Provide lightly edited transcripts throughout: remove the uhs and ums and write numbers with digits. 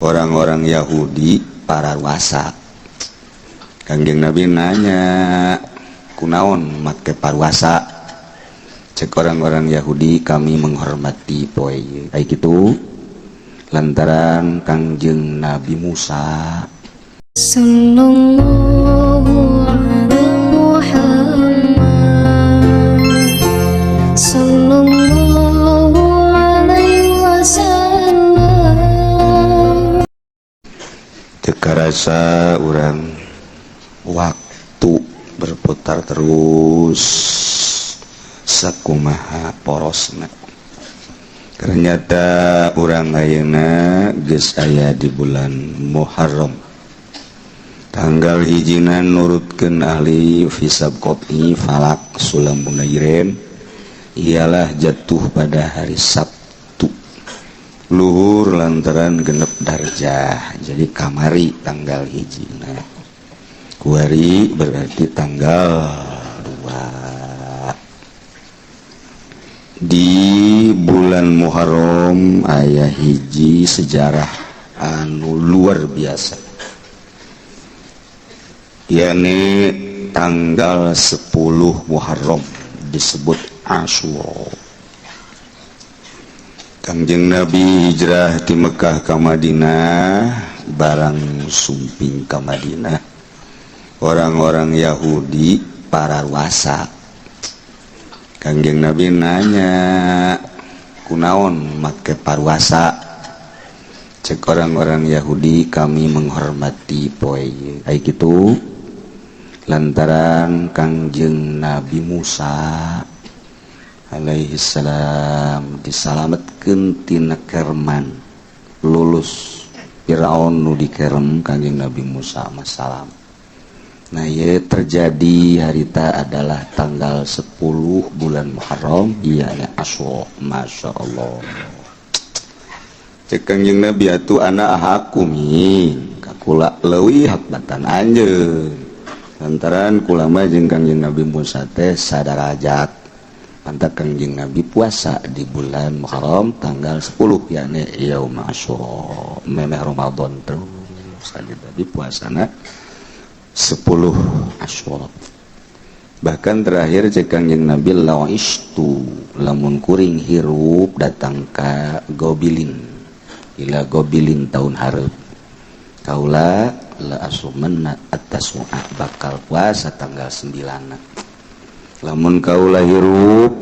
Orang-orang Yahudi pararuasa. Kangjeng Nabi nanya, "Kunaon make paruasa?" Cek orang-orang Yahudi, "Kami menghormati poe ieu." Kayak gitu lantaran Kangjeng Nabi Musa Sallallahu ala Muhammad, Sallallahu alaihi wasallam. Teu karasa urang, waktu berputar terus sakumaha porosna. Ternyata urang ayeuna geus aya di bulan Muharram, tanggal hijina, nurutkeun ahli hisab qot'i, falak, sulam munairen, ialah jatuh pada hari Sabtu luhur lantaran genep darjah. Jadi kamari tanggal hijina, kuari berarti tanggal 2 di bulan Muharram. Aya hiji sejarah anu luar biasa, yakni tanggal 10 Muharram disebut Asyura. Kangjeng Nabi hijrah di Mekah ke Madinah. Barang sumping ke Madinah, orang-orang Yahudi pararuasa. Kangjeng Nabi nanya, "Kunaon make paruasa?" Cek orang-orang Yahudi, "Kami menghormati poe ieu." Kayak gitu lantaran Kangjeng Nabi Musa alaihi salam disalametkeun tina kerman, lulus Firaun nu dikerem Kangjeng Nabi Musa salam. Nah, ye terjadi harita adalah tanggal 10 bulan Muharram, iya ya, Asyura. Masya Allah. Cek Kangjeng Nabi atuh, "Ana ahaqqu minka," kula leuwih hakbatan anjeun, lantaran kula mah jeung Kangjeng Nabi Musa teh sadarajat. Pantak Kangjeng Nabi puasa di bulan Muharram tanggal 10, yakni Yaum Asyura, memeh Ramadan terus. Kanjeng Nabi puasana 10 Asyura. Bahkan terakhir cek Kangjeng Nabi, "Lau istu," lamun kuring hirup datang ka Qobilin, ila Qobilin, tahun hareup, kaula la asumanna at-tasu'a, bakal puasa tanggal 9. Lamun kaula hirup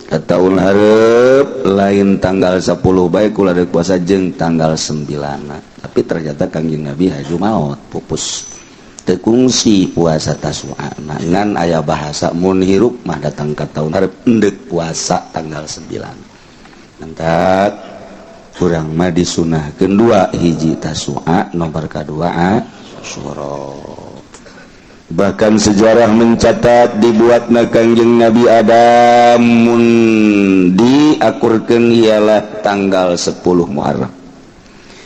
ke tahun hareup, lain tanggal 10 bae kula deuk puasa, jeung tanggal 9. Tapi ternyata Kangjeng Nabi haju maot, pupus, teu kungsi puasa Tasu'a. Ngan aya bahasa mun hirup mah datang ke tahun hareup endek puasa tanggal 9. Mantak kurang mah disunahkeun dua, hiji Tasu'a, nomor kadua Asyura. Bahkan sejarah mencatat dibuatna Kangjeng Nabi Adam mun diakurkeun ialah tanggal 10 Muharram,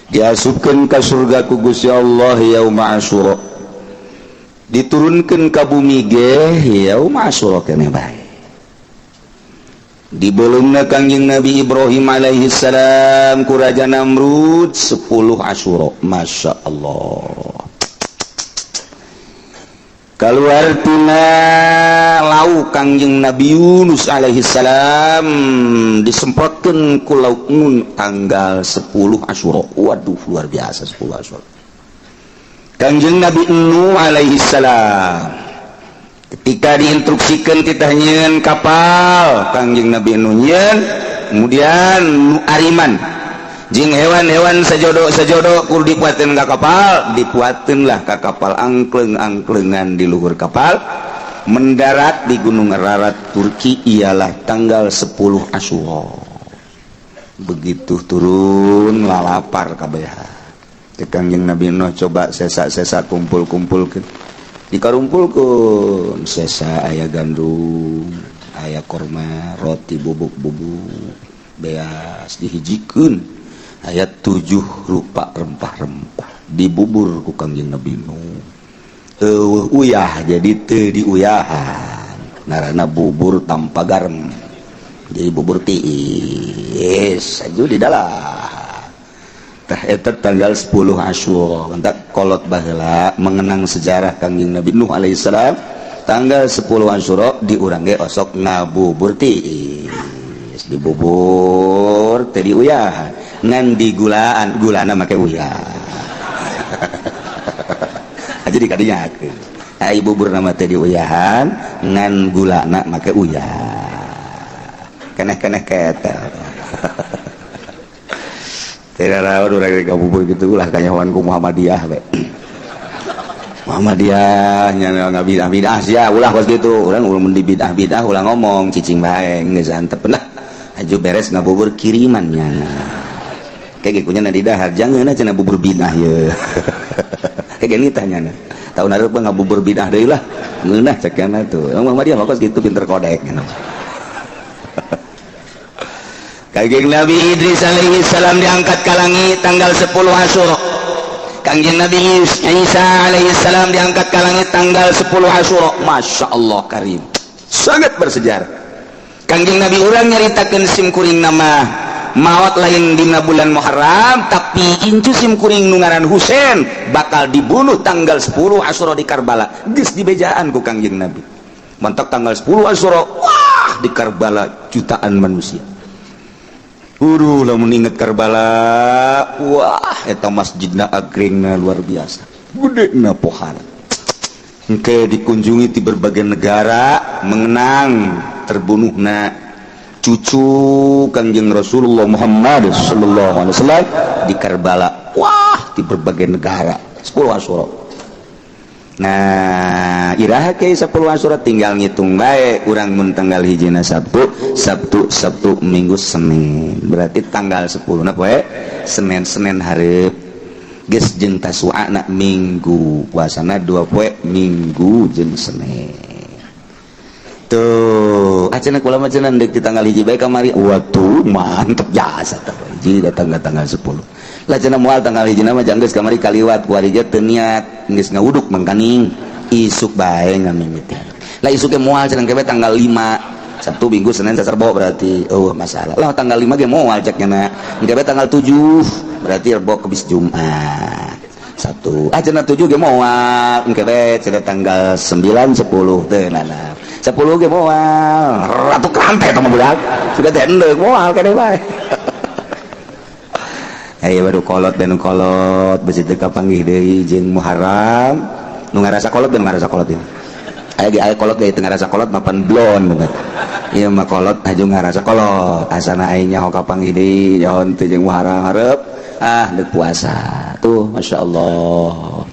diasupkeun ka surga ku Gusti Allah yaum Asyura, diturunkan ka bumi ge yaum Asyura keneh bae. Dibelungna Kangjeng Nabi Ibrahim alaihi salam ku Raja Namrud 10 Asyura. Masya Allah. Keluar tina laut Kangjeng Nabi Yunus alaihi salam, disemprotkan ku laut nun tanggal 10 Asyura. Waduh, luar biasa 10 Asyura. Kangjeng Nabi Nuh alaihi salam ketika diinstruksikan kita nyeun kapal, Kangjeng Nabi Nuh nyeun, kemudian nu ariman jeung hewan-hewan sajodo-sajodo kudu dipuateun ka kapal. Dipuateun lah ka kapal, angkleng-angklengan di luhur kapal, mendarat di Gunung Ararat, Turki, ialah tanggal 10 Asyura. Begitu turun, lalapar kabeh. Kangjeng Nabi Nuh coba sesa-sesa kumpul-kumpulkeun, dikarumpulkeun sesa, aya gandum, aya korma, roti bubuk-bubuk, beas dihijikeun, aya tujuh rupa rempah-rempah, dibubur ku Kangjeng Nabi Nuh. Eueuh uyah, jadi teu diuyahan, ngaranna bubur tanpa garam, jadi bubur tiis aju di dalam. Tah eta tanggal 10 Asyura. Mantak kolot baheula mengenang sejarah Kangjeng Nabi Nuh alaihissalam, tanggal 10 Asyura di urang ge osok ngabubur tiis, dibubur teh diuyahan, ngan digulaan, gulana make uyah. Jadi kadinya ai bubur nama teh diuyahan, ngan gulana make uyah, keneh-keneh ketel. Tidak rawan urang ngabubur gitu ulah kanyahoan ku Muhammadiyah we. Muhammadiyah nya ngabidah bidah sia, ulah kos kitu. Urang ulah mun di bidah bidah ulah ngomong, cicing bae geus antep lah. Aju beres ngabubur kiriman nya. Kayak kunya di dahar jangan cenah bubur bidah ye. Kayak gini tanya tahun hareup ngabubur bidah deui lah. Ngeunah cekana tuh. Muhammadiyah mah kos kitu pinter kodek. Kangjeng Nabi Idris alaihi salam diangkat ke langit tanggal 10 Asyura. Kangjeng Nabi Isa alaihi salam diangkat ke langit tanggal 10 Asyura. Masya Allah karim, sangat bersejarah. Kangjeng Nabi urang nyaritakeun sim kuring nama maot lain dina bulan Muharram, tapi incu sim kuring nu ngaran Husain bakal dibunuh tanggal 10 Asyura di Karbala. Geus dibejaan ku Kangjeng Nabi. Mantak tanggal 10 Asyura, wah di Karbala jutaan manusia. Uduh, lamun inget Karbala, wah eta masjidna agringna luar biasa, gedena pohara. Engke dikunjungi di berbagai negara mengenang terbunuhna cucu Kangjeng Rasulullah Muhammad sallallahu alaihi wasallam di Karbala. Wah, di berbagai negara 10 Asyura. Nah, iraha ke 10 Asyura tinggal ngitung bae urang mun tanggal hijina Sabtu, Sabtu, Sabtu, Minggu, Senin. Berarti tanggal 10 na poe Senin, Senin hareup geus jeung Tasu'a na Minggu, puasana 2 poe Minggu jeung Senin. Tuh, acenah kula mah cenah deuk di tanggal hiji bae kamari. Waduh, mantep jasa teh hiji datang ke tanggal 10. Lah cenah moal tanggal hiji mah janggeus kamari kaliwat kuari ge teu niat geus ngawuduk mangkaning isuk bae ngamimiti. Lah isuk ge moal cenah kebe tanggal 5 Sabtu Minggu Senin Selasa Rebo berarti oh masalah. Lah tanggal 5 ge moal cek nya kebe tanggal 7 berarti Rebo Kemis Jumat. Sabtu ah cenah 7 ge moal engke cenah tanggal 9 10 teu nana. 10 ge moal ratu krante eta mah budak. Sudah teh endek moal keneh bae. Ayo baru kolot dan kolot besi teu kapanggih deui jeung Muharram nu ngarasa kolot dan ngarasa kolot ini. Aya ge aya kolot ge teu ngarasa kolot mapan blon banget. Ieu mah kolot aju ngarasa kolot asana aing nyaho kapanggih deui nyaho teu jeung Muharram hareup ah deuk puasa. Tuh Masya Allah.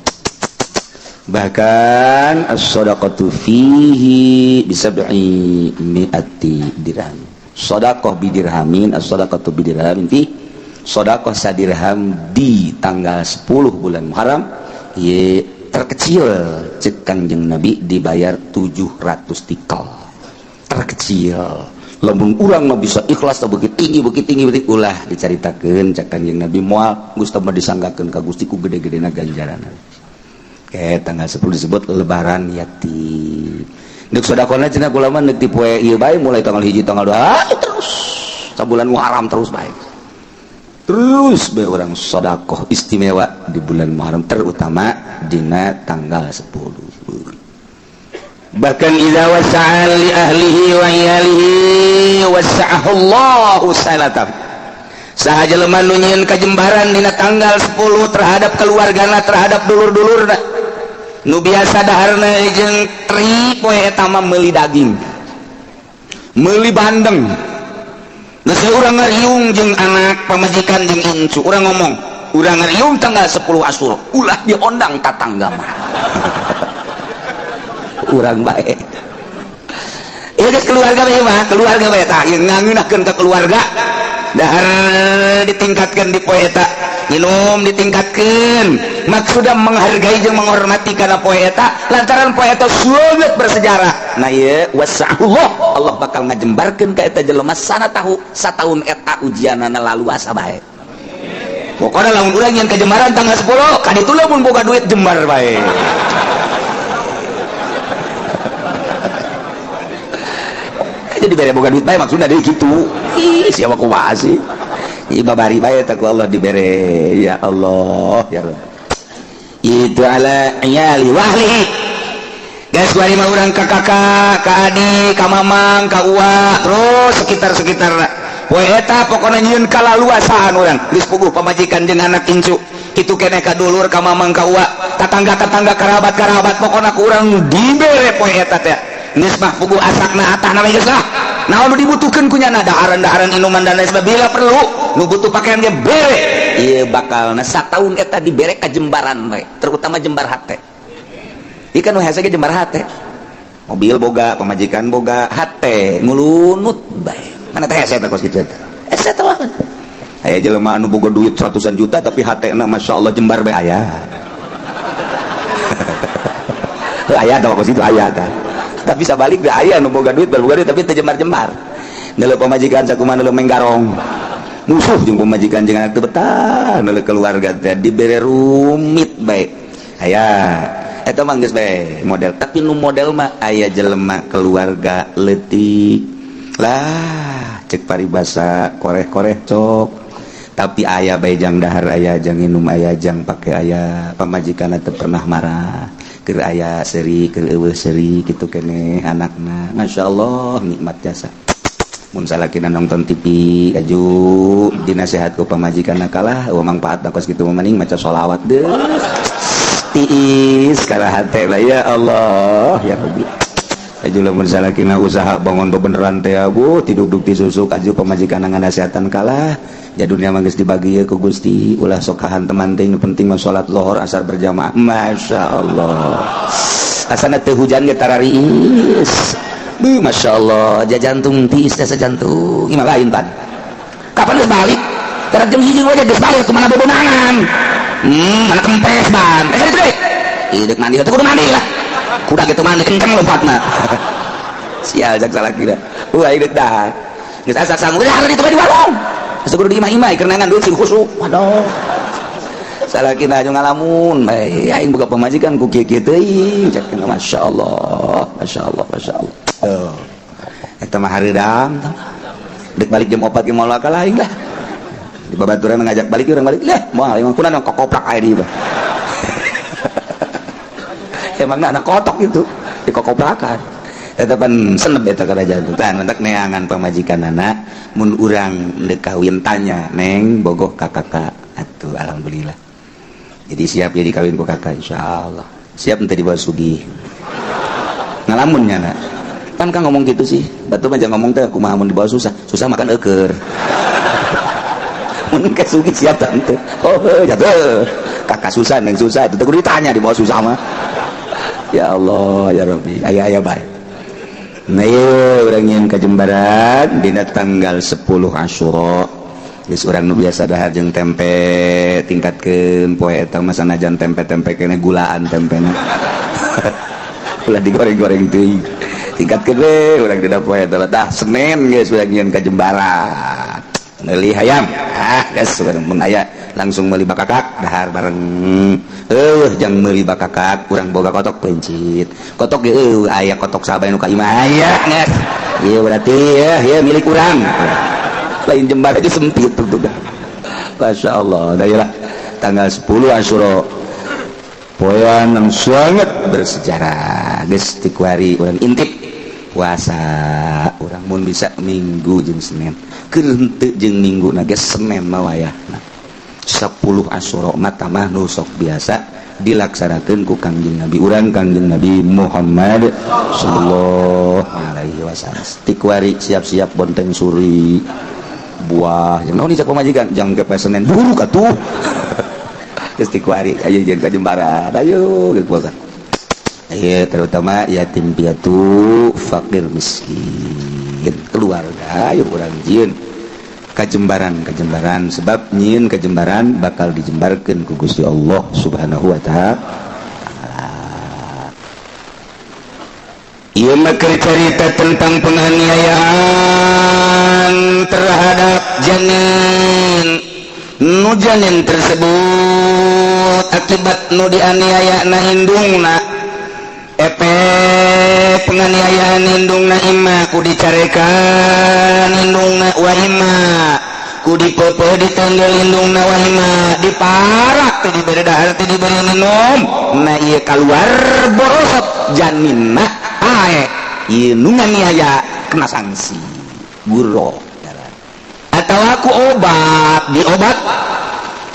Bahkan as-sadaqatu fihi bisab'i mi'ati dirham. Sadaqah bidirhamin, as-sadaqatu bidirhamin fi sedekah sadirham di tanggal 10 bulan Muharram ye terkecil cek Kangjeng Nabi dibayar 700 tikal. Terkecil. Lamun urang mah bisa ikhlas begitu tinggi begitu tinggi begitu ulah dicaritakeun cek Kangjeng Nabi moal geus teh disanggakeun ka Gusti ku gede-gedena ganjaran. Kayak tanggal 10 disebut lebaran yatim. Deuk sedekahna cenah kula mah deuk ti poe ieu bae mulai tanggal 1 tanggal 2 terus sabulan Muharram terus bae. Terus bae orang sedekah istimewa di bulan Muharram terutama dina tanggal 10. Bahkan idza wasa'a li ahlihi wa iyalihi wasa'ahu Allahu sanatan. Saha jelema nu nyieun kajembaran dina tanggal 10 terhadap keluargana, terhadap dulur-dulurna. Nu biasa daharna jeung teri poe eta mah meuli daging, meuli bandeng. Geus urang ngariung jeung anak pamajikan jeung incu, urang ngomong, urang ngariung tanggal 10 Asyura, ulah diondang tatangga mah. Urang bae. Ieu geus keluarga bae mah, keluarga bae tah ieu ngangeunahkeun ka keluarga. Dahar ditingkatkeun di poe eta, minum ditingkatkeun. Maksudna menghargai jeung menghormati kana poe eta lantaran poe eta sangat bersejarah. Nah ieu wasa'ullah, Allah bakal ngajembarkeun ka eta jelema sana tahu sataun eta ujianana laluasa bae. Pokokna lamun urang yang kajembaran tanggal 10, ka ditu lamun boga duit jembar bae. Jadi bere boga duit bae maksudna deui kitu. Ih, siapa kumaha sih? Ibabari bae teh ku Allah dibere. Ya Allah, ya Allah. Itu ala iyali wa ahlihi. Geus kuari mah urang ka kakak, ka adik, ka mamang, ka uwa, terus sekitar-sekitar. Poe eta pokona nyieun kalaluasaan urang. Geus puguh pamajikan jeung anak incu. Kitu keneh ka dulur, ka mamang, ka uwa, tatangga-tatangga, kerabat-kerabat, pokona ku urang dibere poe eta teh. Geus mah puguh asakna atahna geus lah. Naon nu dibutuhkeun ku nyana, daharan-daharan, inuman, dan lain sebagainya, bila perlu nu butuh pakaian ge bere. Ieu bakalna sataun eta dibere ka jembaran bae, terutama jembar hate. Ieu kan nu hese ge jembar hate. Mobil boga, pamajikan boga, hate ngulunut bae. Mana teh hese teh kos kitu eta. Hese teh lah. Aya jelema anu boga duit ratusan juta tapi hatena Masya Allah jembar bae aya. Aya tah kos kitu aya tah. Tapi sabalik ge aya nu boga duit, boga duit tapi teu jembar-jembar. Neuleuh pamajikan sakumaha neuleuh menggarong. Musuh jeung pamajikan jeung anak teu betah, neuleuh keluarga teh dibere rumit bae. Aya eta mah geus bae model, tapi nu model mah aya jelema keluarga leutik lah, cek paribasa koreh-koreh cok, tapi aya bae jang dahar, aya jang minum, aya jang pake, aya pamajikan teu pernah marah, keur aya seuri, keur eueuh seuri, kitu keneh anakna. Masya Allah, nikmat jasa. Mun salakina nonton TV aju dinasehat ku pamajikan, kalah eueuh mangfaat kos kitu mah, mending maca sholawat deh, tiis kana hate lah. Ya Allah, ya Rabbi. Aju lamun salakina usaha bangun bebeneran teh, abu tiduk ti susuk, aju pamajikan nganasehatan, kalah ya dunia mah geus dibagi ku Gusti, ulah sok kahanteman teh, nu penting mah salat lohor asar berjamaah. Masya Allah, asana teu hujan ge tarariis. Duh, Masya Allah, jantung tiis teh jantung imah lain pan. Kapan geus balik? Tarak jam 1 wae geus balik, kemana bebenangan? Mana kempes ban. Eh, itu deh. Ih, dek mandi, kudu mandi lah. Kuda gitu mandi kenceng lompatna. Sial jak salah kira. Wah, dek dah. Geus asak sangu udah itu di warung. Geus kudu di imah-imah keur neangan duit sing khusuk. Waduh. Salah kira aja ngalamun, bae aing boga pamajikan ku kieu-kieu teuing. Cek Masya Allah, Masya Allah, Masya Allah. Tuh. Eta mah hareudang. Dek balik jam 4 ge moal kalah aing lah. Di babaturan ngajak balik, urang balik lah, moal emang kunaon kokoprak aya di mah. Emang anak kotok itu dikokoprakan. Eta pan senep eta kana jantung. Tah mentak neangan pamajikan anak mun urang deuk kawin tanya, "Neng, bogoh ka kakak?" Atuh alhamdulillah. Jadi siap jadi kawin ku kakak insyaallah. Siap ente dibawa sugih. Ngalamun nya nak. Kan kan ngomong gitu sih. Batu mah jangan ngomong teh kumaha mun dibawa susah. Susah makan eueur. Mun ke sugih siap tak ente? Oh, jatuh. Kakak susah, neng susah itu kudu ditanya dibawa susah mah. Ya Allah, ya Rabbi. Aya aya bae. Nah, ieu urang nyieun kajembaran dina tanggal 10 Asyura. Geus urang nu biasa dahar jeung tempe tingkatkeun poe eta mah, sanajan tempe-tempe kene gulaan tempena. Ulah digoreng-goreng teuing. Tingkatkeun we urang dina poe eta. Tah Senin geus urang nyieun kajembaran. Meuli hayam. Ah, geus urang mun aya langsung meuli bakakak dahar bareng. Eueuh jang meuli bakakak, urang boga kotok pencit. Kotok ge eueuh aya kotok sahabat nu ka imah aya geus. Ieu berarti ya, ya milik urang. Lain jembar aja sempit tuh tuh. Masya Allah, dah tanggal 10 Asyura poean yang sangat bersejarah. Geus ti kuari urang intip puasa urang mun bisa Minggu jeung Senin, keur henteu jeung Minggu na ge Senin mah wayahna 10 Asyura mah mah nu sok biasa dilaksanakeun ku Kangjeng Nabi urang, Kangjeng Nabi Muhammad sallallahu alaihi wasallam. Ti kuari siap-siap bonteng suri buah yang naon cak pamajikan jang ke Senin buruk atuh. Geus ti kuari ayo jeung ka Jembaran, ayo geus puasa. Ayo terutama yatim piatu, fakir miskin, keluarga, ayo urang jieun kajembaran kajembaran, sebab nyieun kajembaran bakal dijembarkeun ku Gusti Allah Subhanahu wa Ta'ala. Ieu mah keur carita tentang penganiayaan terhadap janin. Nu janin tersebut akibat nu dianiaya na indungna, efek penganiayaan indungna imma ku dicarekan indungna wa imma Ku dipepe, ditenggel indungna wahima, diparak, teu dibere dahar, teu dibere minum. Nah, ieu keluar borosot janinna, paeh. Ieu nu nganiaya kena sanksi guro. Atau aku obat, diobat,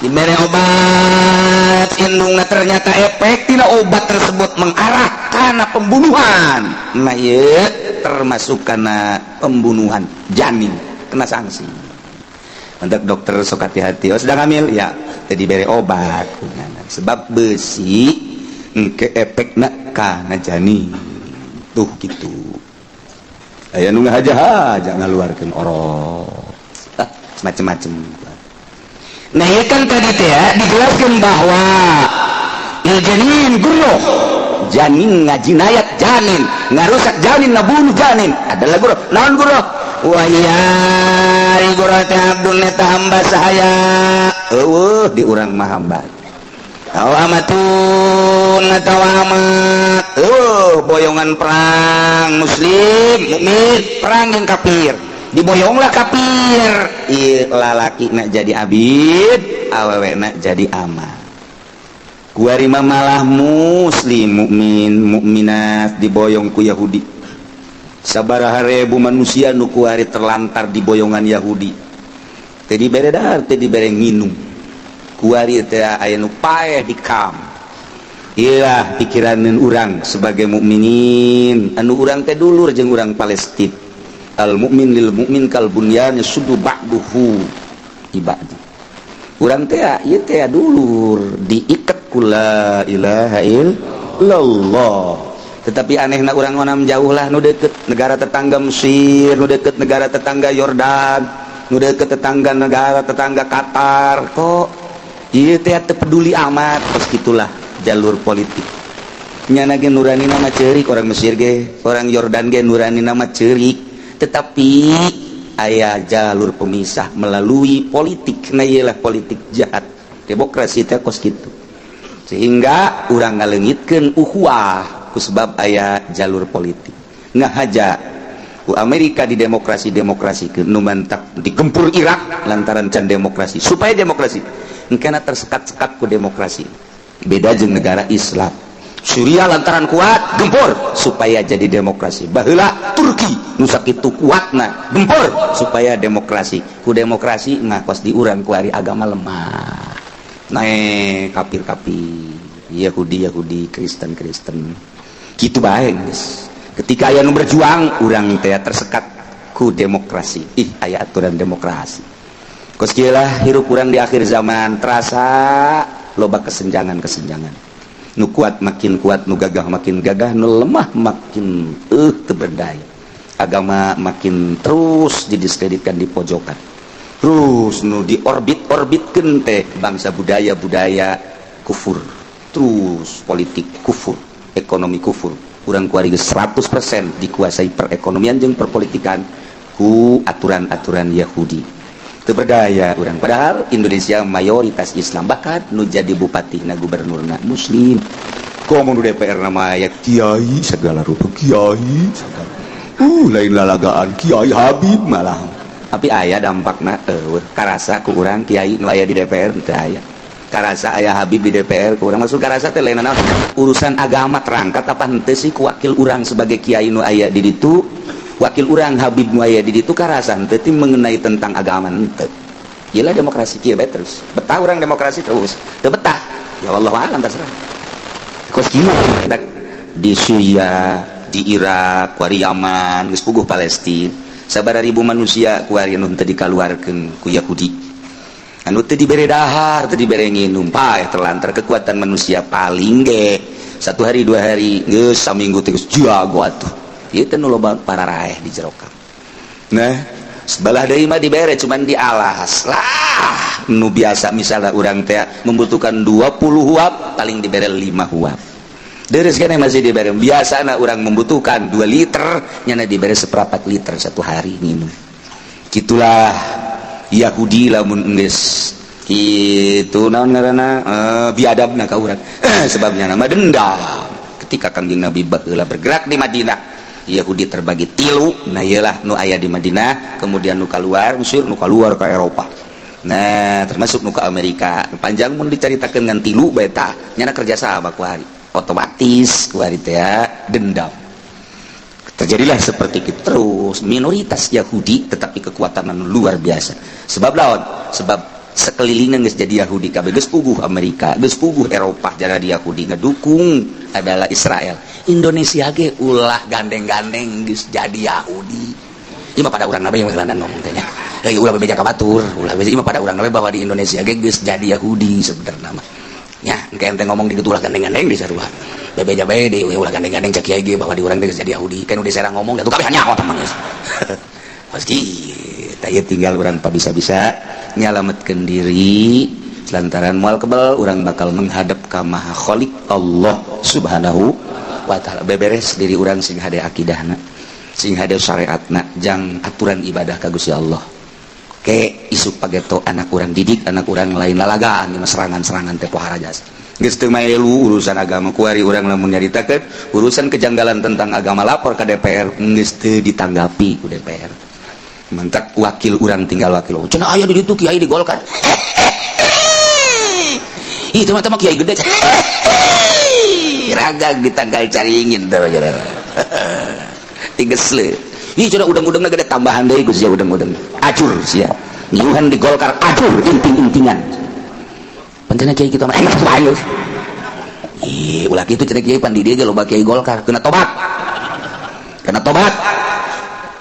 diberi obat indungna, ternyata efek tidak obat tersebut mengarah karena pembunuhan. Nah, ieu termasuk karena pembunuhan janin, kena sanksi. Untuk dokter sok hati-hati. Oh, sedang hamil ya, jadi beri obat sebab besi ke efek nak kana janin tuh gitu. Aya nu ngahaja-haja ngaluarkeun orok, ah, macem-macem. Nah, ya kan tadi teh ya, dijelaskan bahwa il janin gurroh, janin ngajinayat, janin ngarusak, janin ngabunuh janin adalah gurroh. Naon gurroh? Wah iya, gurroh teh abdun eta hamba sahaya. Eueuh di urang mah hamba. Aw amatun atau amat. Eueuh boyongan perang muslim mukmin perang yang kafir, diboyonglah kafir. Ieu lalaki nak jadi abid, awewe nak jadi amat. Kuari mah malah muslim mukmin mukminat diboyong ku Yahudi. Sabaraha ribu manusia nu kuari terlantar di boyongan Yahudi, teu dibere dahar, teu dibere nginum. Kuari teh aya nu paeh di kam. Iyalah pikiran urang sebagai mukminin, anu urang teh dulur jeung urang Palestina. Al mukmin lil mukmin kal bunyan yasuddu ba'duhu ibadi. Urang teh ieu teh dulur, diikat ku la ilaha illallah. Tetapi anehna urang onam jauh lah, nu deket negara tetangga Mesir, nu deket negara tetangga Yordan, nu deket tetangga negara tetangga Qatar, kok ieu teh teu peduli amat. Terus gitulah jalur politik nyana ge, nurani nama ceurik. Orang Mesir ge, orang Yordan ge nurani nama ceurik, tetapi aya jalur pemisah melalui politik. Nah, iyalah politik jahat demokrasi teh kos kitu, sehingga urang ngaleungitkeun ukhuwah ku sebab aya jalur politik. Ngahaja ku Amerika di demokrasi demokrasi ke nu mantak digempur Irak lantaran can demokrasi, supaya demokrasi engkena tersekat-sekat ku demokrasi. Beda jeung negara Islam. Suriah lantaran kuat gempur supaya jadi demokrasi. Baheula Turki nu sakitu kuatna gempur supaya demokrasi. Ku demokrasi mah kos diurang ku ari agama lemah, naik kafir-kafir, Yahudi Yahudi, Kristen Kristen gitu bae geus. Ketika aya nu berjuang, urang teh tersekat ku demokrasi. Ih, aya aturan demokrasi. Kos kieu lah hirup urang di akhir zaman, terasa loba kesenjangan-kesenjangan. Nu kuat makin kuat, nu gagah makin gagah, nu lemah makin teu berdaya. Agama makin terus didiskreditkan, di pojokan terus. Nu diorbit-orbitkeun teh bangsa budaya-budaya kufur terus, politik kufur, ekonomi kufur. Urang kuari geus 100% dikuasai perekonomian jeung perpolitikan ku aturan-aturan Yahudi. Teu berdaya urang, padahal Indonesia mayoritas Islam, bahkan nu jadi bupati na gubernurna muslim. Komo nu DPR nama aya kiai segala rupa, kiai segala, lain lalagaan, kiai Habib malah. Tapi aya dampakna eueuh karasa ku urang kiai nu aya di DPR? Teu aya karasa aya Habib di DPR ku urang. Maksud karasa teh lain naon, urusan agama terangkat apa henteu sih ku wakil urang sebagai kiai nu aya di ditu, wakil urang Habib nu aya di ditu, karasa henteu ti mengenai tentang agama henteu. Gila, demokrasi kieu bae terus. Betah urang demokrasi terus, teu betah ya Allah alam, terserah. Kos kieu di Suriah, di Irak, kuari Yaman, geus puguh Palestina. Sabaraha ribu manusia kuari anu teu dikaluarkeun ku Yahudi, anu teu dibere dahar, teu dibere nginum, paeh terlantar. Kekuatan manusia paling ge satu hari, 2 hari, geus saminggu teh geus jago atuh. Ieu teh nu loba pararaeh di jero. Nah, sebelah deui mah dibere, cuman dialas lah. Nu biasa misalnya urang teh membutuhkan 20 huab, paling dibere 5 huab. Deres kene masih dibere. Biasa na urang membutuhkan 2 liter, nyana dibere seperempat liter satu hari minum. Gitulah Yahudi lamun geus kitu, naon ngaranna, biadabna ka urang, sebabnya nama dendam. Ketika Kangjeng Nabi baheula bergerak di Madinah, Yahudi terbagi tilu. Nah, iyalah nu aya di Madinah, kemudian nu keluar Mesir, nu keluar ke Eropa. Nah, termasuk nu ka Amerika. Panjang mun dicaritakeun ngan tilu bae tah, nyana kerja sama kuari. Otomatis kuari teh ya, dendam. Terjadilah seperti itu terus minoritas Yahudi tetapi kekuatan anu luar biasa. Sebab lawan, sebab sekelilingnya geus jadi Yahudi kabeh, geus puguh Amerika, geus puguh Eropah jadi Yahudi ngedukung adalah Israel. Indonesia ge ulah gandeng-gandeng geus jadi Yahudi. Ieu mah pada urang nabe yang masalahna ngomong teh nya. Heuh, ulah bebeja ka batur, ulah bebeja, ieu mah pada urang nabe bahwa di Indonesia ge geus jadi Yahudi sebenarnya mah. Nya, engke ente ngomong di ditu ulah gandeng-gandeng di sarua. Bebeja bae di ulah gandeng-gandeng cek kiai ge bahwa di urang geus jadi Yahudi. Kan udah serang ngomong atuh kabeh nyaho teman geus. Pasti tah ieu tinggal urang bisa-bisa nyalametkeun diri lantaran moal kebal urang bakal menghadap ka Maha Khalik Allah Subhanahu wa taala. Beberes diri urang sing hade akidahna, sing hade syariatna, jang aturan ibadah ka Gusti Allah. Ke isuk pageto anak urang didik anak urang lain lalagaan di serangan-serangan teh pohara jasa. Geus teu maelu urusan agama kuari urang lamun nyaritakeun urusan kejanggalan tentang agama lapor ke DPR geus teu ditanggapi ku DPR. Mantak wakil urang tinggal wakil. Cenah aya di ditu kiai di Golkar. Itu mah mah kiai gede. Raga ditanggal caringin teh tigesle. Ih cenah udang-udangna gede tambahan deui ku sia udang-udang. Acur sia. Nyuhan di Golkar acur inting-intingan. Pancena kiai kitu mah enak bae. Ih, ulah kitu cenah kiai pan di dieu ge loba kiai Golkar kena tobat. Kena tobat.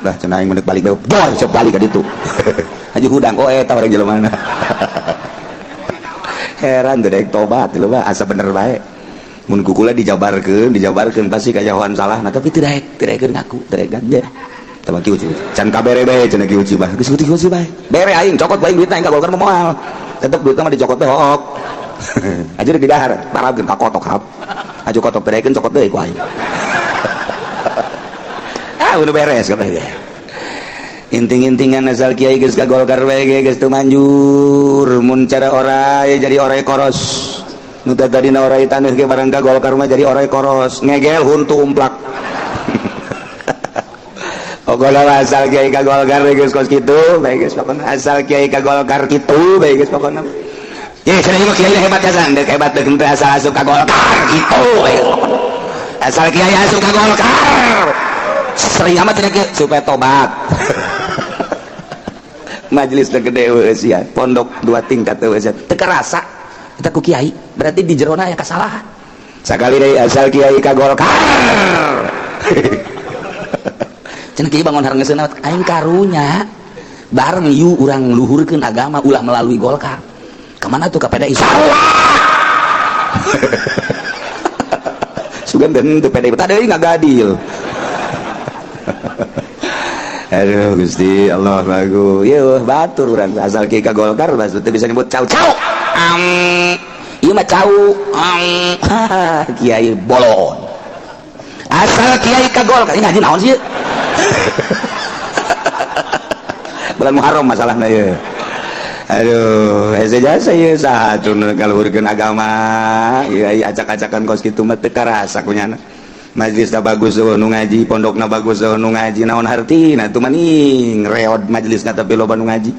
Lah cenah aing mun balik bae bor siap balik ka ditu. Haji hudang oh eta urang jelema mana. Heran teh daek tobat lho asa bener bae. Mun kukula dijabarkeun, dijabarkeun pasti kajahoan salah. Nah tapi teu daek, teu daekeun ngaku, teu daek ganja. Tah ki uci. Can kabere bae cenah ki uci bah. Geus uci uci bae. Bere aing cokot bae duitna aing ka Golkar mah moal. Tetep duitna mah dicokot teh hook. Aja di dahar, parabkeun ka kotok hap. Aju kotok teu daekeun cokot deui ku aing. Ah udah beres kata dia. Inting-intingan asal kiai geus ka Golkar bae ge geus teu manjur. Mun cara orai jadi orai koros. Nu tadina orai taneuh ge barang ka Golkar mah jadi orai koros. Ngegel huntu umplak. Pokokna asal kiai ka Golkar geus kos kitu bae geus pokona asal kiai ka Golkar kitu bae geus pokona. Ye cenah ieu kiai hebat jasan deuk hebat deuk teu asal asup ka Golkar kitu bae geus pokona. Asal kiai asup ka Golkar. Sering amat cenah kieu supaya tobat. Majelis teh gede eueuh sia, pondok dua tingkat eueuh sia. Teu karasa eta ku kiai, berarti di jerona aya kasalahan. Sakali deui asal kiai ka Golkar. Cenah kiai bangun hareuseuna aing karunya. Bareng yu urang luhurkeun agama ulah melalui Golkar. Kemana tuh ka PDI? Sarua. Sugan den teu PDI tah deui ngagadil. Aduh Gusti Allah bagus. Yeuh batur urang asal kiai ka Golkar maksudnya bisa nyebut cau cau. Am ieu mah cau. Am kiai bolon. Asal kiai ka Golkar ini ngaji naon sih? Bulan Muharram masalahna ieu. Aduh, hese jasa ieu saha nu kaluhurkeun agama. Ieu aya acak-acakan kos kitu mah teu karasa kunyana. Majelisna bagus eueuh nu ngaji, pondokna bagus eueuh nu ngaji, naon hartina atuh maning reod majelisna tapi loba nu ngaji.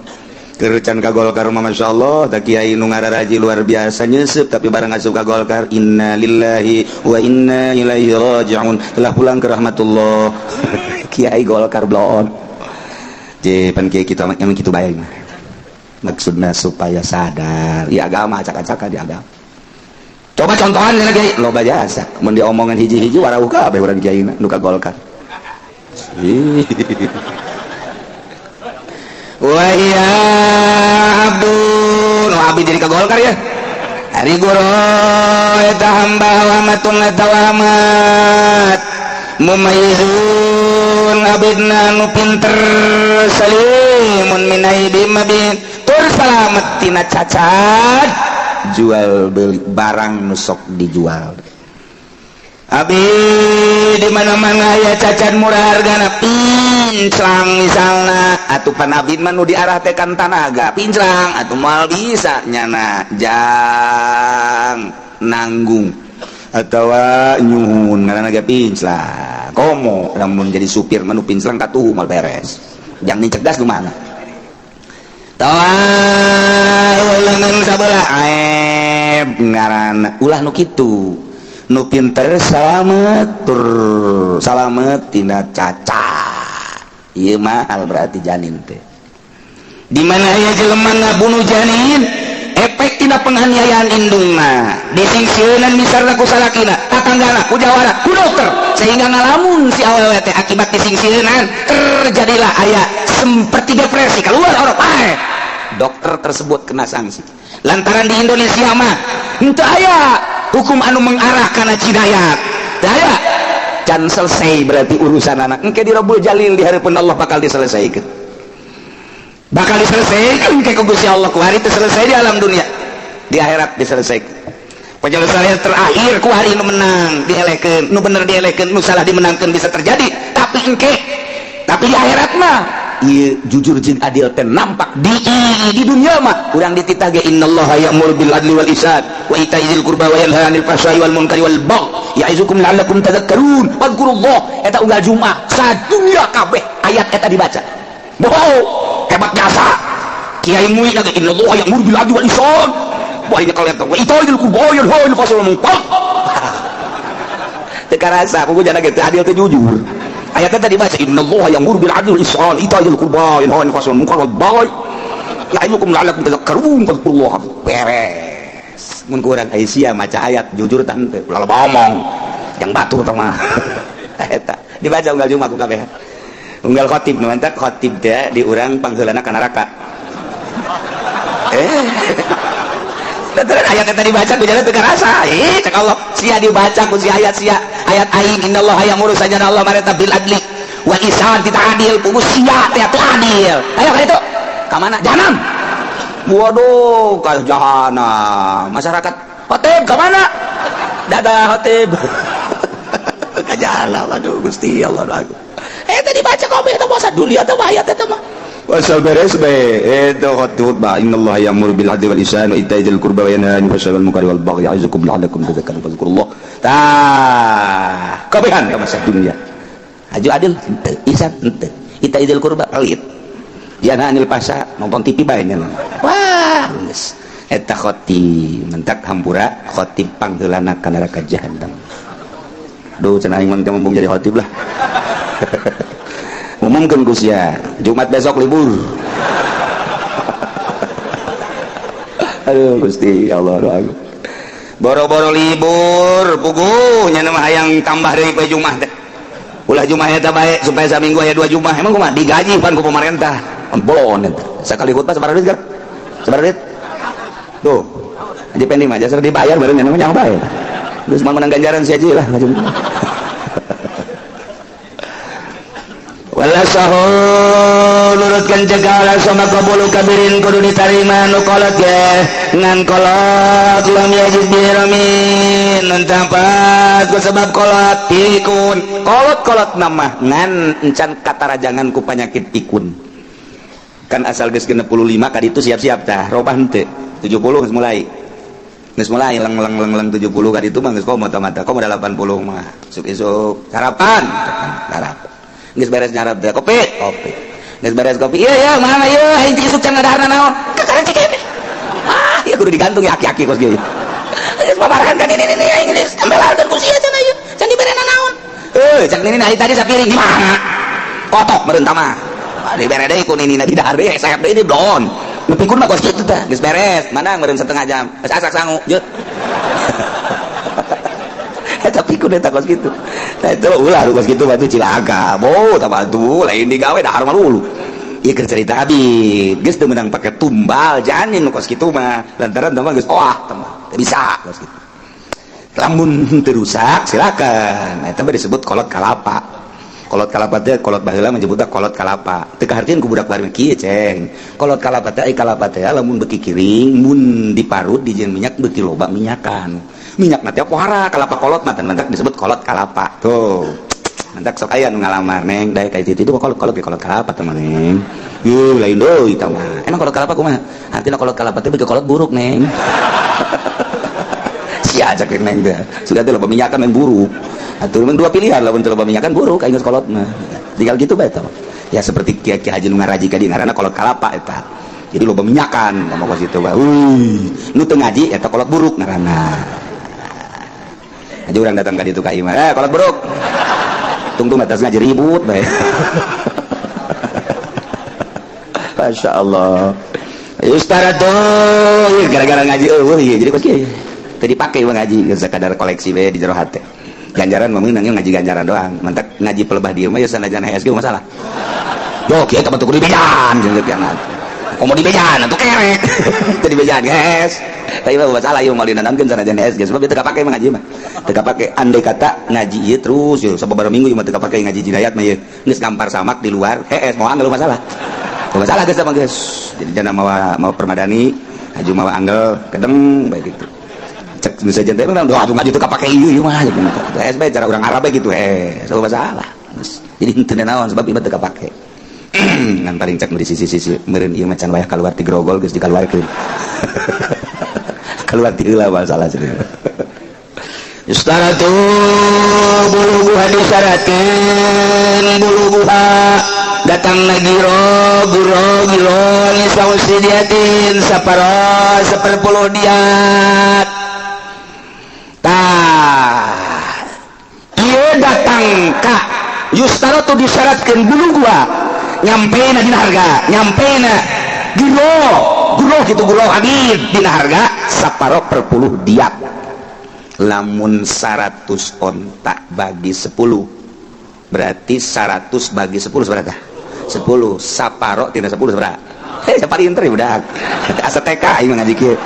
Keur can ka Golkar mah masyaallah, tah kiai nu ngararaji luar biasa nyeuseup tapi barang asup ka Golkar inna lillahi wa inna ilaihi rajiun, telah pulang ke rahmatullah. Kiai Golkar bloon. Je pan kiai kitu mah emang kitu bae mah. Maksudna supaya sadar, ya agama acak-acakan di agama. Coba contohan lagi, loba jasa. Mun diomongan hiji-hiji warauh kabeh urang kiai nu ka Golkar. Wa ya abdun, abdi jadi ka Golkar ya. Ari guru eta hamba wamatun eta wamat. Mumayyizun abidna nu pinter salimun minaibi mabin tur salamet tina cacat jual beli barang nu sok dijual. Abi di mana-mana ya cacat murah hargana pinclang misalna atuh pan abdi mah nu diarah teh kan tanaga pinclang atuh moal bisa nyana jang nanggung atawa nyuhun ngaranna ge pinclang komo lamun jadi supir mah nu pinclang katuhu moal beres jang ni cerdas nu mana. Tawah leungeun sabelah aib ngaranna ulah nu kitu. Nu pinter salamet tur salamet tina cacat. Ieu mahal berarti janin teh. Di mana aya jelema ngabunuh janin, efek tina penganiayaan indungna, disingsieunan misalna ku salakina, tatanggana, ku jawara, ku dokter, sehingga ngalamun si awewe teh akibat disingsieunan terjadilah aya seperti depresi, keluar orang pae. Dokter tersebut kena sanksi. Lantaran di Indonesia mah henteu aya hukum anu mengarah kana jinayat. Teu aya. Can selesai berarti urusan anak. Engke di Rabbul Jalil di hadapan Allah bakal diselesaikan. Bakal diselesaikan ke ku Gusti Allah ku hari teu selesai di alam dunia. Di akhirat diselesaikan. Penyelesaian terakhir ku hari nu menang dielekeun, nu bener dielekeun, nu salah dimenangkeun bisa terjadi, tapi engke tapi di akhirat mah ieu jujur jeung adil teh nampak di dunia mah urang dititah ge innallaha ya'muru bil adli wal ihsan wa ita'i dzil qurba wa yanha 'anil fahsya'i wal munkari wal baghi ya'izukum la'allakum tadhakkarun wadhkurullah. Eta unggal Jumat sadunya kabeh ayat eta dibaca. Bohong hebat jasa kiai MUI lagi innallaha ya'muru bil adli wal ihsan wa ini kalian tahu wa ita'i dzil qurba wa yanha 'anil fahsya'i wal munkar. Teu karasa kuku jana gitu adil teh jujur. Ayatnya tadi baca innallaha ya'muru bil adli wal ihsan ita'i dzil qurba wa yanha 'anil fahsya'i wal munkar wal baghi ya'izukum la'allakum tadhakkarun wadhkurullah. Beres mun kurang aya sia maca ayat jujur tah henteu ulah loba omong yang batur tah mah. Eta dibaca unggal Jumat ku kabeh unggal khatib nu mantak khatib teh di urang pangheulana ka neraka. Lantaran ayat eta dibaca ku jalan teu karasa. Cek Allah, sia dibaca ku si ayat sia. Ayat aing innallaha ya'muru sajana Allah mareta bil adli wal ihsan kita adil pugu sia teh teu adil. Ayo ka ditu. Ka mana? Jahanam. Waduh, ka jahanam. Masyarakat, khotib ka mana? Dadah khotib. Ka jahanam aduh Gusti Allah aku. Tadi baca kabeh eta masa dunia teh ayat eta mah. Wasal beres bae eta khutbah innallaha ya'muru bil adli wal ihsan wa ita'i dzil qurba wa yanha 'anil fahsya'i wal munkari wal baghi ya'izukum la'allakum tadhakkarun fadhkurullah. Tah, kabehan ka masa dunia. Aju adil henteu, ihsan henteu, ita'i dzil qurba pelit. Yanha 'anil fahsya nonton TV bae nya. Wah, geus eta khotib mentak hampura khotib pangheulana ka neraka jahanam. Duh cenah aing mah teu jadi khotib lah. Umumkan Gus ya, Jumat besok libur. Aduh Gusti ya Allah doa aku. Boro-boro libur, puguh nya mah hayang tambah deui poe Jumat teh. Ulah Jumat eta bae supaya saminggu aya 2 Jumat. Emang kumaha digaji pan ku pemerintah. Bolon eta. Sakali khutbah sabaraha duit, Gar? Sabaraha duit? Tuh. Haji Pendi mah jasa dibayar baru nya mah bae. Geus mah menang ganjaran si Haji lah. Wala sahu nurutkan cegala sama kabulu kabirin kudu ditarima nu kolot ge ngan kolot lam yajid biramin nentapat ku sebab kolot pikun kolot-kolot nama ngan encan katarajangan ku penyakit pikun kan asal geus 65 ka ditu siap-siap tah robah henteu 70 geus mulai leng leng leng leng 70 ka ditu mah geus komo mata komo 80 mah isuk-isuk sarapan sarapan geus beres nyarap teh kopi kopi geus beres kopi ieu ya mana ieu aing isuk can ngadaharna naon kakara cek ah ieu kudu digantung ya aki-aki kos kieu geus paparahan ka nini nini aing geus ambelalkeun ku sia cenah ieu can diberena naon cak nini ari tadi sapiring di mana kotok meureun tah mah dibere deui ku nini di dahar deui sayap deui di blon nu pikun mah kos kitu tah geus beres manang meureun setengah jam geus asak sangu jeut. Tapi kudu eta kos kitu. Nah itu ulah kos kitu batu cilaka. Bo tah batu lain digawe dahar mah lulu. Ieu keur cerita Habib, geus teu meunang pake tumbal janin kos kitu mah. Lantaran tah mah geus oah tah mah. Teu bisa kos kitu. Lamun teu rusak silakan. Eta mah disebut kolot kalapa. Kolot kalapa teh kolot baheula menyebutna kolot kalapa. Teu kahartieun ku budak bari kieu ceng. Kolot kalapa teh ai kalapa teh lamun beuki kiring mun diparut dijieun minyak beuki loba minyakan. Minyak mah teh pohara kalapa kolot mah mentak disebut kolot kalapa. Tuh. Mentak sok aya nu ngalamar neng daek ka itu kolot kolot kolot kalapa teh mah neng. Yuh lain deui tah mah. Emang kolot kalapa kumaha? Artina kolot kalapa teh beuki kolot buruk neng. Sia cek neng teh. Sudah teh loba minyakan yang buruk. Atuh memang dua pilihan lamun teu loba minyakan buruk aing geus kolot mah. Tinggal gitu bae tah. Ya seperti kiai-kiai haji nu ngaraji ka di ngaranna kolot kalapa eta. Jadi loba minyakan sama kos itu. Wih, nu teu ngaji eta kolot buruk ngaranna. Aja urang datang ka ditu ka imah, kolot buruk. Tungtung atas ngaji ribut bae. Masya Allah. Yustaratu gara-gara ngaji eueuh ieu jadi kos kieu. Teu dipake mah ngaji geus sakadar koleksi bae di jero hate. Ganjaran mah meunang ngaji ganjaran doang. Mantak ngaji pelebah dieu mah ya sanajan HSG masalah. Yo kieu teh kudu dibejaan jeung kieu. Komo dibejaan atuh kerek. Teu dibejaan guys. Tapi mah masalah ieu moal dinanamkeun sanajan HSG sebab teu kapake mah ngaji mah. Teu kapake andai kata ngaji ieu terus ieu sababaraha minggu ieu mah teu kapake ngaji jinayat mah ieu. Geus ngampar samak di luar, hees moal angel masalah. Masalah geus mah geus. Jadi jangan mawa permadani, haju mawa angel kedeng bae gitu. Cek bisa jantan mah doa ngaji teu kapake ieu ieu mah gitu. Hees bae cara urang Arab bae gitu hees, masalah. Jadi henteu naon sebab ieu mah teu kapake. Ngan paling cek di sisi-sisi meureun ieu mah can wayah kaluar ti grogol geus dikaluarkeun. Kaluar ti heula masalah cenah. Yustaratu bulubuha disyaratkeun bulubuha datang lagi giro giro nisausidiatin saparo 10 diat. Tah ieu datang ka yustaratu disyaratkeun bulubuha nyampena dina harga nyampena giro giro kitu giro abid dina harga saparo per puluh diat. Lamun 100 onta bagi 10 berarti 100 bagi 10 berapa? 10 saparo tina 10 berapa? Siapa pinter ya budak asa TK ieu ngaji kieu.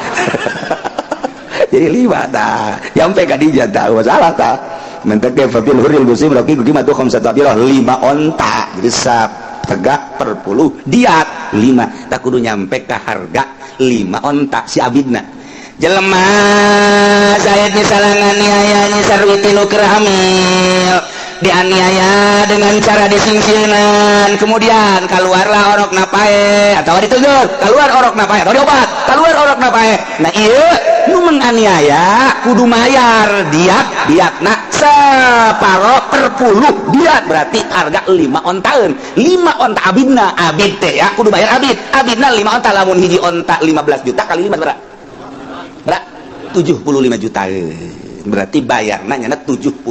Jadi 5 tah nyampe ka dinya tah masalah tah mentek ge fadil huril muslim raqi gimatu khamsatu abirah 5 onta jadi sap tegak per puluh diat 5 tak kudu nyampe ka harga 5 onta si abidna. Jelema Zaid misalnya nganiaya sarwiti nu keur hamil dianiaya dengan cara disingsieunan kemudian keluarlah orok napae atau ditujuk keluar orok napae atau diobat keluar orok napae. Nah ieu nu menganiaya kudu mayar diat diatna separo per puluh diat berarti harga 5 ontaeun 5 onta abidna abid teh ya kudu bayar abid abidna 5 onta lamun hiji onta 15 juta kali 5 berapa? Berapa? 75 juta. Berarti bayarna nyana 75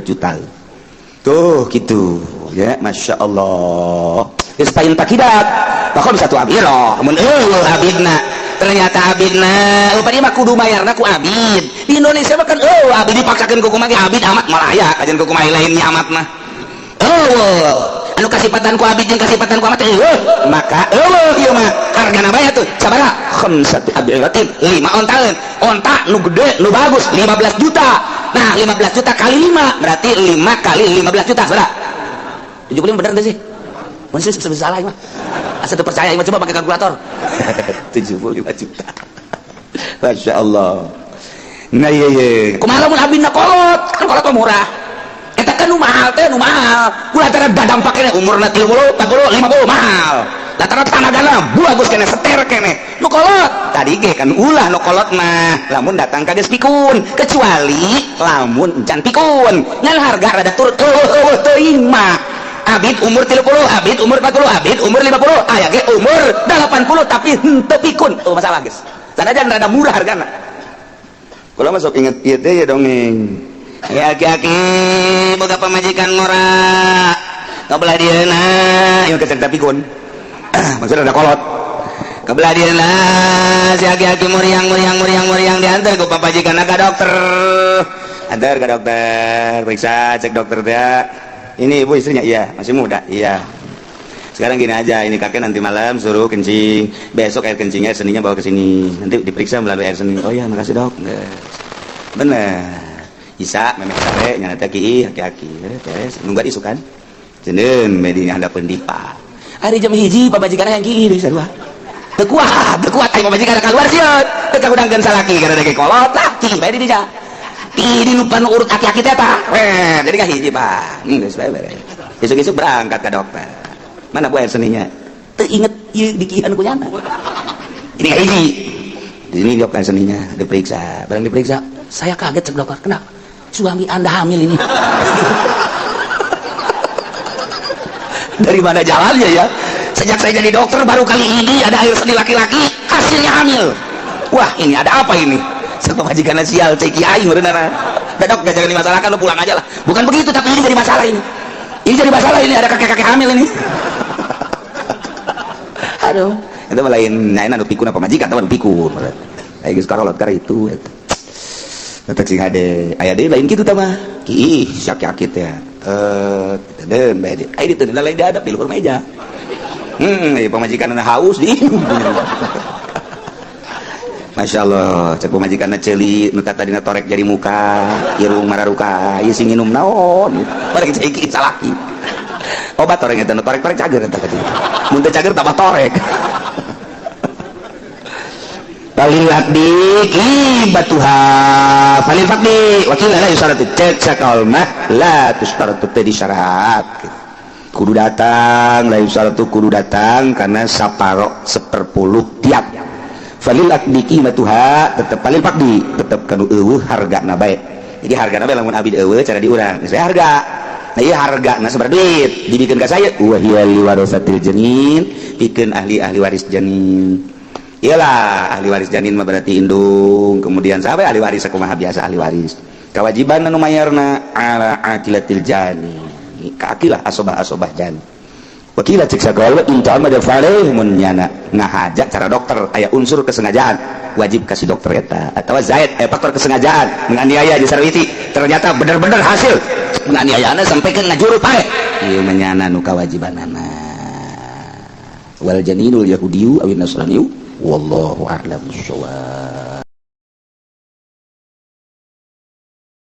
juta. Tuh gitu ya, Masya Allah. Geus payin takidat. Bakal bisa tuh abiro, mun eueuh abidna. Ternyata abidna, upadi mah kudu bayarna ku abid. Di Indonesia mah kan eueuh abid dipaksakeun ku kumaha abid amat malah aya kajian ku kumaha lainnya amat mah. Eueuh, anu kasipatan ku abid jeung kasipatan ku amat eueuh, maka eueuh ieu mah hargana bae tuh sabaraha? Khamsatu abiratin 5 ontaeun. Onta nu gede nu bagus 15 juta. Nah 15 juta kali 5 berarti 5 kali 15 juta berapa? 75 bener gak sih? Masih salah mah. Asa teu percaya mah coba pakai kalkulator. 75 juta. Masya Allah. Nah iya iya. Kumaha lamun abina kolot? Kan kolot mah murah. Eta kan nu mahal teh nu mahal. Ulah tara dadampak keneh umurna 30, 40, 50 mahal. Latara tanagana bagus kene seter kene. Nu kolot tadi ge kan ulah nu kolot mah lamun datang ka geus pikun kecuali lamun encan pikun. Ngan harga rada turut eueuh teuing mah. Abid umur 30, abid umur 40, abid umur 50, aya ge umur 80 tapi henteu pikun. Oh masalah geus. Sanajan rada murah hargana. Kula masuk inget ieu teh ya dongeng. Ya aki-aki boga pamajikan ngora. Kabelah dieuna ieu kecerita pikun. Maksudnya ada kolot. Kebelah dieuna si aki-aki muriang muriang muriang muriang diantar ku pamajikan ka dokter. Antar ke dokter, periksa, cek dokter teh. Ini ibu istrinya, iya, masih muda, iya. Sekarang gini aja, ini kakek nanti malam suruh kencing, besok air kencingnya air seninya bawa ke sini, nanti diperiksa melalui air seni. Oh iya, makasih dok. Bener. Isa memeh sare nyana teh ki aki-aki, beres, nunggu isuk kan. Jeneun medinya handapeun dipa. Ari jam 1 pamajikan yang ki bisa dua. Teu kuat aing pamajikan keluar sieun. Teu kahudangkeun salaki karena dek kolot lah, ki bae di dinya. Di lupa urut aki-aki teh tah. Jadi ka hiji Pak. Geus bae beres. Isuk-isuk berangkat ke dokter. Mana bu air seninya? Teu inget ieu dikihan ku nyana. Ini hiji. Di sini dok air seninya diperiksa. Barang diperiksa, saya kaget cek dokter. Kenapa? Suami Anda hamil ini. Dari mana jalannya ya? Sejak saya jadi dokter, baru kali ini ada air seni laki-laki hasilnya hamil. Wah, ini ada apa ini? Sebab majikan sial, cek aing bener. Dok, gak, jangan dimasalahkan, lo pulang aja lah. Bukan begitu, tapi ini jadi masalah ini. Ini jadi masalah ini, ada kakek-kakek hamil ini. Aduh, itu lain nyain anu pikun apa majikan, teman pikun. Ayo geus karolot kar itu eta. Eta cing hade, aya deui lain kitu tah mah. Ih, sakit ya. Eh, den bae. Aya ditu lain dihadap di luhur meja. Ieu pamajikan haus di. Masya Allah, cek pamajikan ceuli, nu tadina torek jadi muka, irung mararuka, ieu sing nginum naon? Pada cek iki salaki. Obat torek eta nu torek-torek cager eta tadi. Mun teu cager tambah torek. Falil aqdi qimatuha, falil faqdi wa qila la yustaratu. Cek sakaul mah la tustaratu teh disyarat kudu datang, la yustaratu kudu datang karena saparo seperpuluh tiap. Falil aqdi qimatuha tetep, falil faqdi tetep kanu eueuh hargana bae. Jadi hargana bae lamun abdi eueuh cara di urang saya harga. Nah, iya, harga nah seberapa duit dibikin ka saya. Wa hiya liwarasatil janin, pikeun ahli-ahli waris janin. Iyalah, ahli waris janin mah berarti indung, kemudian sampai ahli waris kumaha biasa ahli waris. Kewajiban anu mayarna ala aqilatil jani, ka aqilah asobah-asobah jani. Wa qila cek sagala in ta'ammada fa'alaihi, mun nyana ngahaja cara dokter aya unsur kesengajaan, wajib kasih dokter eta. Atau zaid aya faktor kesengajaan menganiaya di sarwiti, ternyata bener-bener hasil penganiayaan sampai ke ngajuru pae, ieu menyana nu kawajibanana. Wal janinul yahudiyu awin nasraniyu, wallahu a'lam bissawab.